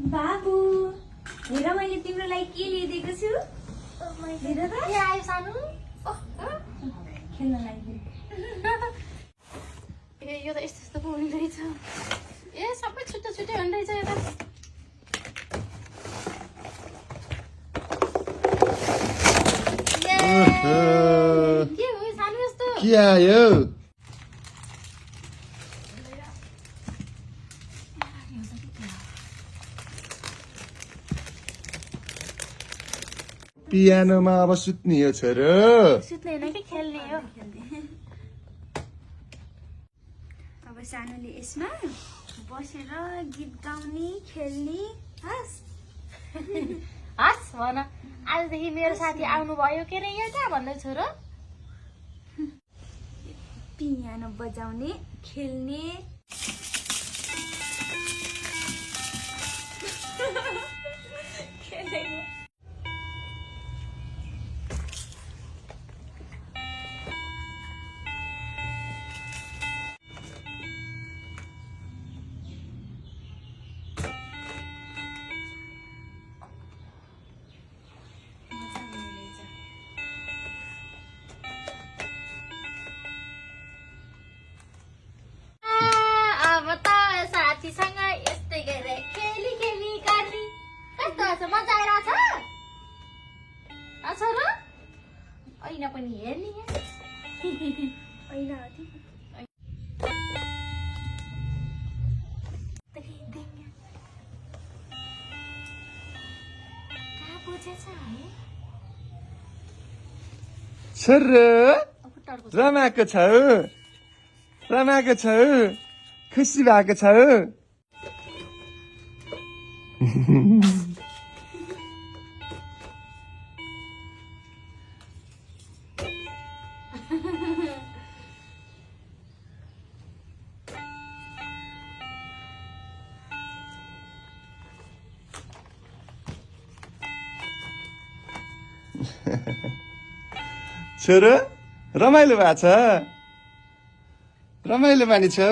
बाबु हेर मैले तिम्रो लागि के ल्याइदिएको छु हेर त के आयो सानो खेल्न लागि ए यो त यस्तो यस्तो पो हुँदो रहेछ ए सबै छुट्टै छुट्टै हुँदो रहेछ यो त के हो सानो यस्तो के आयो पियानोमा अब सुत्ने हो छोरो सुत्ने होइन कि खेल्ने हो अब सानोले यसमा बसेर गीत गाउने खेल्ने हस् हस् भन आजदेखि मेरो साथी आउनुभयो के रे यहाँ कहाँ भन्दै छोरो पियानो बजाउने खेल्ने खेलेको अब त साथीसँग यस्तै गरेर खेली खेली गर्ने कस्तो छ मजा आइरहेछ छोरो ऐना पनि हेर्ने ऐना हो ती कहाँ बुझेछ है छोरो खुट्टाहरूको रमाएको छौ खुसी भएको छौ छोरो रमाइलो भएको छ रमाइलो मानिछौ